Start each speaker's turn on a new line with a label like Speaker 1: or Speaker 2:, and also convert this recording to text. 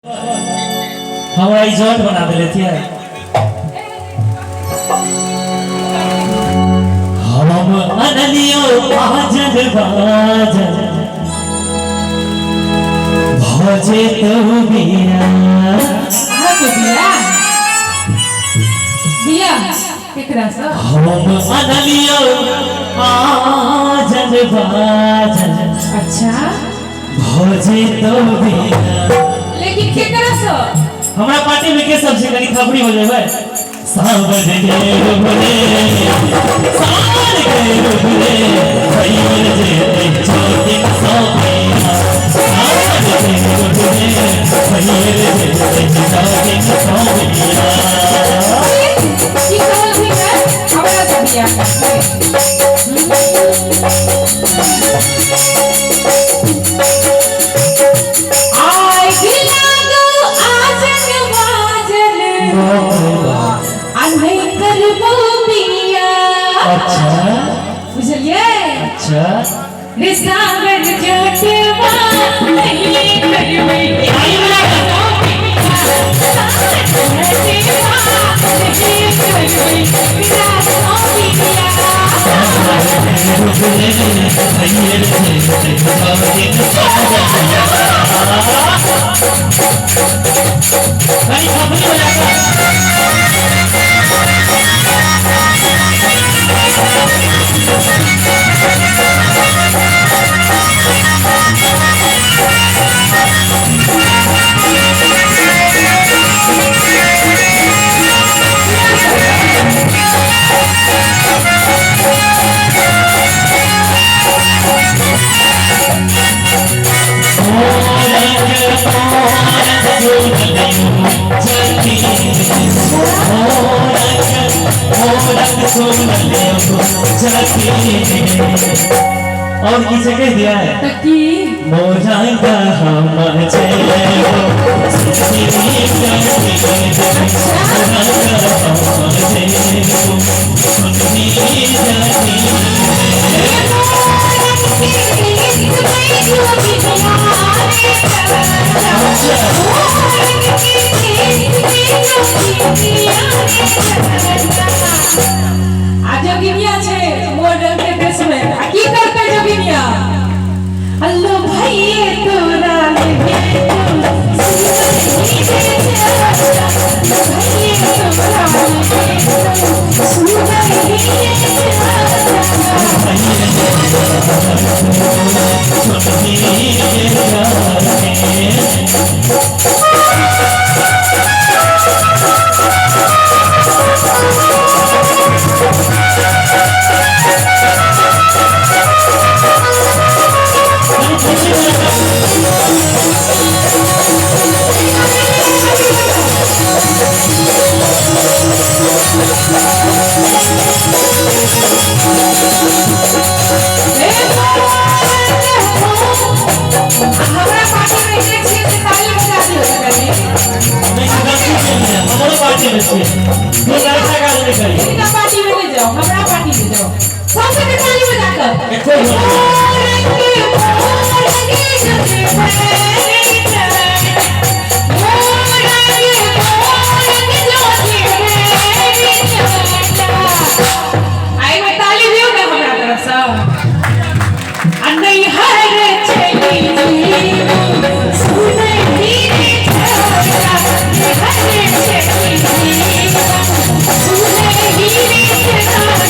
Speaker 1: हमरा ई जट बना देले थे। हम अनलियो बाजन बाजन भजे तो बिया।
Speaker 2: अहाँके बिया बिया केकरा सँ?
Speaker 1: हम अनलियो आजन बाजन।
Speaker 2: अच्छा।
Speaker 1: भजे तो बिया।
Speaker 2: लेकिन केकरा सँ?
Speaker 1: हमरा पार्टी में के सबसे कनी थपड़ी हो जाए। सावन के रूपरे, सावन के रूपरे, भैया जे छोटी सोनिया। सावन के रूपरे, भैया जे छोटी सोनिया।
Speaker 2: की कहल भी है हमरा से बिया? आगि लागो आजन बाजन आ नहीं करबो बिया।
Speaker 1: अच्छा।
Speaker 2: बुझलियै?
Speaker 1: अच्छा।
Speaker 2: रे सागर जटवा नहीं करबै बिया। सागर जटवा नहीं करबै बिया।
Speaker 1: रूपरे, भैया जे छोटी सोनिया। कनी थपड़ी हो जाएगा। और किसे कह दिया है?
Speaker 2: तऽ की?
Speaker 1: मोरंग हम
Speaker 2: आ जोगिनिया छै मोर रंग के देश में, आ की करतै जोगिनिया? अल्लो भैये तोरा लेहे तो सुनही हमरा पार्टी में जे छियै से ताली बजा दियौ कनी।
Speaker 1: हमारो पार्टी में छियै, तू लड़का काज नहीं करी।
Speaker 2: हिनका पार्टी में नहि जाओ, हमरा पार्टी में जाओ। सब के ताली बजा कर।
Speaker 1: एको ही
Speaker 2: आई में ताली दियौ ने हमरा तरफ सँ। आ नैहर चली जीबू सुनही रे छोरा, नैहर चली जीबू सुनही रे छोरा।